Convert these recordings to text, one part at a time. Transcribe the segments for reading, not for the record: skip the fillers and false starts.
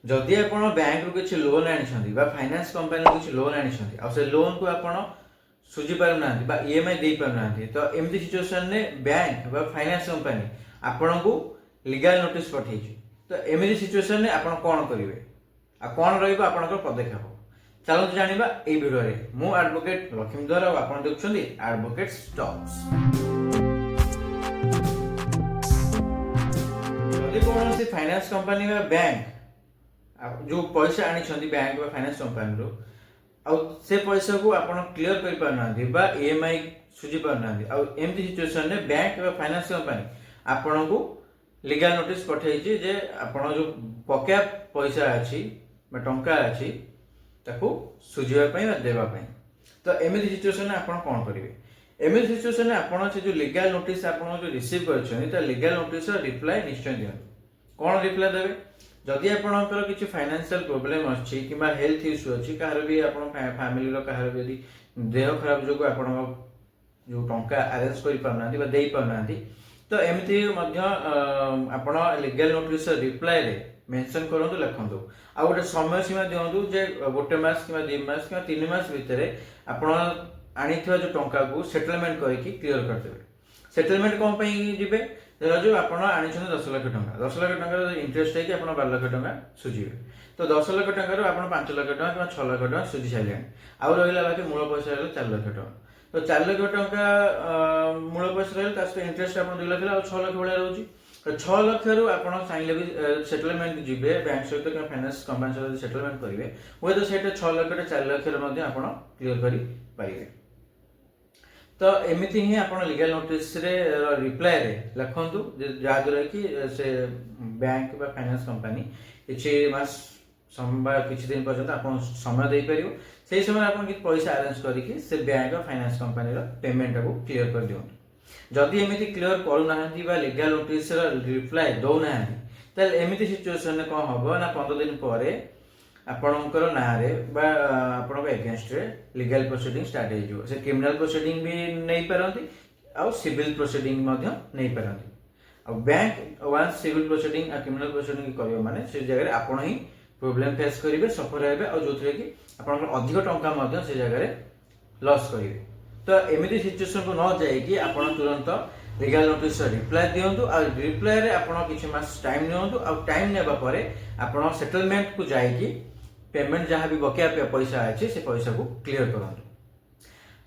ଯଦି ଆପଣ ବ୍ୟାଙ୍କରୁ କିଛି ଲୋନ୍ ଆଣିଛନ୍ତି ବା ଫାଇନାନ୍ସ କମ୍ପାନୀରୁ କିଛି ଲୋନ୍ ଆଣିଛନ୍ତି ଆଉ ସେ ଲୋନ୍କୁ ଆପଣ ସୁଝି ପାରୁନାହାନ୍ତି ବା ଇଏମ୍ଆଇ ଦେଇପାରୁନାହାନ୍ତି, ତ ଏମିତି ସିଚୁଏସନରେ ବ୍ୟାଙ୍କ ବା ଫାଇନାନ୍ସ କମ୍ପାନୀ ଆପଣଙ୍କୁ ଲିଗାଲ ନୋଟିସ୍ ପଠେଇଛି। ତ ଏମିତି ସିଚୁଏସନରେ ଆପଣ କ'ଣ କରିବେ ଆଉ କ'ଣ ରହିବ ଆପଣଙ୍କର ପଦକ୍ଷେପ, ଚାଲନ୍ତୁ ଜାଣିବା ଏଇ ଭିଡ଼ିଓରେ। ମୁଁ ଆଡଭୋକେଟ୍ ଲକ୍ଷ୍ମୀଧର ଆଉ ଆପଣ ଦେଖୁଛନ୍ତି ଆଡଭୋକେଟ୍ ଟକ୍ସ। ଯଦି କୌଣସି ଫାଇନାନ୍ସ କମ୍ପାନୀ ବା ବ୍ୟାଙ୍କ ଯୋଉ ପଇସା ଆଣିଛନ୍ତି ବ୍ୟାଙ୍କ ବା ଫାଇନାନ୍ସ କମ୍ପାନୀରୁ ଆଉ ସେ ପଇସାକୁ ଆପଣ କ୍ଲିୟର କରିପାରୁନାହାନ୍ତି ବା ଇଏମ୍ଆଇ ସୁଝି ପାରୁନାହାନ୍ତି, ଆଉ ଏମିତି ସିଚୁଏସନରେ ବ୍ୟାଙ୍କ ବା ଫାଇନାନ୍ସ କମ୍ପାନୀ ଆପଣଙ୍କୁ ଲିଗାଲ ନୋଟିସ୍ ପଠେଇଛି ଯେ ଆପଣ ଯୋଉ ବକେୟା ପଇସା ଅଛି ବା ଟଙ୍କା ଅଛି, ତାକୁ ସୁଝିବା ପାଇଁ ବା ଦେବା ପାଇଁ, ତ ଏମିତି ସିଚୁଏସନରେ ଆପଣ କ'ଣ କରିବେ? ଏମିତି ସିଚୁଏସନରେ ଆପଣ ସେ ଯୋଉ ଲିଗାଲ ନୋଟିସ୍ ଆପଣ ଯୋଉ ରିସିଭ୍ କରିଛନ୍ତି, ତା ଲିଗାଲ ନୋଟିସର ରିପ୍ଲାଏ ନିଶ୍ଚୟ ଦିଅନ୍ତୁ। କ'ଣ ରିପ୍ଲାଏ ଦେବେ? ଯଦି ଆପଣଙ୍କର କିଛି ଫାଇନାନ୍ସିଆଲ ପ୍ରୋବ୍ଲେମ ଅଛି କିମ୍ବା ହେଲ୍ଥ ଇସ୍ୟୁ ଅଛି କାହାର ବି, ଆପଣ ଫ୍ୟାମିଲିର କାହାର ବି ଯଦି ଦେହ ଖରାପ ଯୋଗୁଁ ଆପଣଙ୍କ ଯୋଉ ଟଙ୍କା ଆରେଞ୍ଜ କରିପାରୁନାହାନ୍ତି ବା ଦେଇପାରୁନାହାନ୍ତି, ତ ଏମିତି ମଧ୍ୟ ଆପଣ ଲିଗାଲ ନୋଟିସର ରିପ୍ଲାଏରେ ମେନସନ କରନ୍ତୁ, ଲେଖନ୍ତୁ ଆଉ ଗୋଟେ ସମୟ ସୀମା ଦିଅନ୍ତୁ ଯେ ଗୋଟେ ମାସ କିମ୍ବା 2 ମାସ କିମ୍ବା 3 ମାସ ଭିତରେ ଆପଣ ଆଣିଥିବା ଯୋଉ ଟଙ୍କାକୁ ସେଟଲମେଣ୍ଟ କରିକି କ୍ଲିୟର କରିଦେବେ। ସେଟଲମେଣ୍ଟ କ'ଣ ପାଇଁ ଯିବେ? ଧର ଯୋଉ ଆପଣ ଆଣିଛନ୍ତି 10 ଲକ୍ଷ ଟଙ୍କା, 10 ଲକ୍ଷ ଟଙ୍କାର ଇଣ୍ଟରେଷ୍ଟ ହେଇକି ଆପଣ 12 ଲକ୍ଷ ଟଙ୍କା ସୁଝିବେ। ତ 10 ଲକ୍ଷ ଟଙ୍କାରୁ ଆପଣ 5 ଲକ୍ଷ ଟଙ୍କା କିମ୍ବା 6 ଲକ୍ଷ ଟଙ୍କା ସୁଝି ସାରିଲେଣି, ଆଉ ରହିଲା ବାକି ମୂଳ ପଇସା ରହିଲା 4 ଲକ୍ଷ ଟଙ୍କା। ତ 4 ଲକ୍ଷ ଟଙ୍କା ମୂଳ ପଇସା ରହିଲା, ତା ସହିତ ଇଣ୍ଟରେଷ୍ଟ ଆପଣ 2 ଲକ୍ଷ ହେଲା, ଆଉ 6 ଲକ୍ଷ ଭଳିଆ ରହୁଛି। ତ 6 ଲକ୍ଷରୁ ଆପଣ ଚାହିଁଲେ ବି ସେଟଲମେଣ୍ଟ ଯିବେ ବ୍ୟାଙ୍କ ସହିତ କିମ୍ବା ଫାଇନାନ୍ସ କମ୍ପାନୀ ସହିତ ସେଟଲମେଣ୍ଟ କରିବେ, ହୁଏତ ସେଇଟା 6 ଲକ୍ଷଟା 4 ଲକ୍ଷରେ ମଧ୍ୟ ଆପଣ କ୍ଲିୟର କରିପାରିବେ। ତ ଏମିତି ହିଁ ଆପଣ ଲିଗାଲ ନୋଟିସରେ ରିପ୍ଲାଏରେ ଲେଖନ୍ତୁ ଯେ ଯାହାଦ୍ୱାରା କି ସେ ବ୍ୟାଙ୍କ ବା ଫାଇନାନ୍ସ କମ୍ପାନୀ କିଛି ମାସ ବା କିଛି ଦିନ ପର୍ଯ୍ୟନ୍ତ ଆପଣ ସମୟ ଦେଇପାରିବ। ସେଇ ସମୟରେ ଆପଣ କିଛି ପଇସା ଆରେଞ୍ଜ କରିକି ସେ ବ୍ୟାଙ୍କ ବା ଫାଇନାନ୍ସ କମ୍ପାନୀର ପେମେଣ୍ଟଟାକୁ କ୍ଲିୟର କରିଦିଅନ୍ତୁ। ଯଦି ଏମିତି କ୍ଲିୟର କରୁନାହାନ୍ତି ବା ଲିଗାଲ ନୋଟିସର ରିପ୍ଲାଏ ଦଉନାହାନ୍ତି, ତାହେଲେ ଏମିତି ସିଚୁଏସନରେ କ'ଣ ହବ ନା 15 ଦିନ ପରେ ଆପଣଙ୍କର ନାଁରେ ବା ଆପଣଙ୍କ ଏଗେନଷ୍ଟରେ ଲିଗାଲ ପ୍ରୋସିଡିଂ ଷ୍ଟାର୍ଟ ହେଇଯିବ। ସେ କ୍ରିମିନାଲ ପ୍ରୋସିଡିଂ ବି ନେଇପାରନ୍ତି ଆଉ ସିଭିଲ ପ୍ରୋସିଡିଂ ମଧ୍ୟ ନେଇପାରନ୍ତି। ଆଉ ବ୍ୟାଙ୍କ ୱାନ୍ସ ସିଭିଲ ପ୍ରୋସିଡିଂ ଆଉ କ୍ରିମିନାଲ ପ୍ରୋସିଡିଂ କରିବ ମାନେ ସେ ଜାଗାରେ ଆପଣ ହିଁ ପ୍ରୋବ୍ଲେମ ଫେସ୍ କରିବେ, ସଫର ହେବେ ଆଉ ଯୋଉଥିରେ କି ଆପଣଙ୍କର ଅଧିକ ଟଙ୍କା ମଧ୍ୟ ସେ ଜାଗାରେ ଲସ୍ କରିବେ। ତ ଏମିତି ସିଚୁଏସନକୁ ନ ଯାଇକି ଆପଣ ତୁରନ୍ତ ଲିଗାଲ ନୋଟିସର ରିପ୍ଲାଏ ଦିଅନ୍ତୁ ଆଉ ରିପ୍ଲାଏରେ ଆପଣ କିଛି ମାସ ଟାଇମ୍ ନିଅନ୍ତୁ ଆଉ ଟାଇମ୍ ନେବା ପରେ ଆପଣ ସେଟଲମେଣ୍ଟକୁ ଯାଇକି ପେମେଣ୍ଟ ଯାହା ବି ବକେୟା ପଇସା ଅଛି, ସେ ପଇସାକୁ କ୍ଲିୟର କରନ୍ତୁ।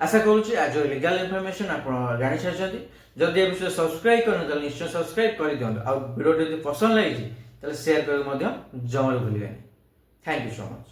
ଆଶା କରୁଛି ଆଜିର ଲିଗାଲ ଇନଫର୍ମେସନ ଆପଣ ଜାଣିସାରିଛନ୍ତି। ଯଦି ଏ ବିଷୟରେ ସବସ୍କ୍ରାଇବ କରିନ, ତାହେଲେ ନିଶ୍ଚୟ ସବସ୍କ୍ରାଇବ କରିଦିଅନ୍ତୁ ଆଉ ଭିଡ଼ିଓଟି ଯଦି ପସନ୍ଦ ଲାଗିଛି, ତାହେଲେ ସେୟାର କରିବାକୁ ମଧ୍ୟ ଜମାରୁ ଭୁଲିବେନି। Thank you so much.